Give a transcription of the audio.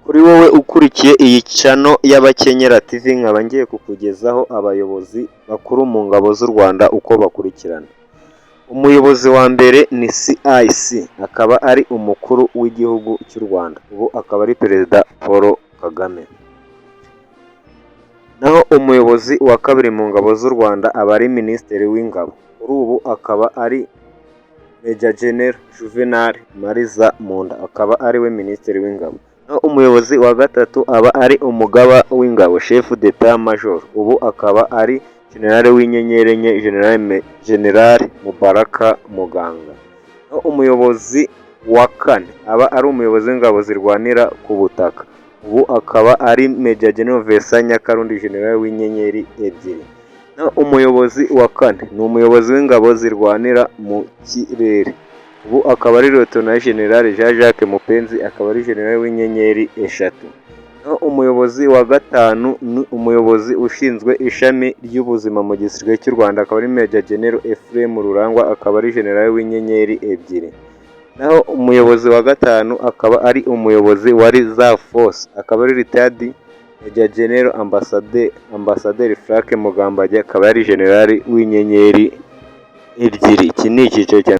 Kuri wowe ukurikiye iyi channel y'Abakenyera TV, nkaba ngiye kukugezaho abayobozi bakuru mu ngabo z'u Rwanda uko bakurikirana. Umuyobozi wa mbere ni CIC, akaba ari umukuru w'igihugu cy'u Rwanda, ubu akaba ari Perezida Paul Kagame. Naho umuyobozi wa kabiri mu ngabo z'u Rwanda aba ari Minisitiri w'Ingabo, kuri ubu akaba ari Major General Juvenal Marizamunda, akaba ari we Minisitiri w'Ingabo. Naho umuyobozi wa gatatu aba ari umugaba w'ingabo, Chef d'Etat Major, ubu akaba ari General w'inyenyeri enye, General Mubarakh Muganga. Naho umuyobozi wa kane aba ari umuyobozi w'ingabo zirwanira ku butaka, ubu akaba ari Major General Vincent Nyakarundi, General w'inyenyeri ebyiri. Naho umuyobozi wa kane ni umuyobozi w'ingabo zirwanira mu kirere, ubu akaba ari Lieutenant General Jean Jacques Mupenzi, akaba ari General w'inyenyeri eshatu. Naho umuyobozi wa gatanu ni umuyobozi ushinzwe ishami ry'ubuzima mu gisirikare cy'u Rwanda, akaba ari Major General Ephrem Rurangwa, akaba ari General w'inyenyeri ebyiri. Naho umuyobozi wa gatanu akaba ari umuyobozi wa Reserve Force, akaba ari Retired Major General Ambasaderi Frank Mugambage, akaba yari General w'inyenyeri ebyiri. Iki ni icyiciro cya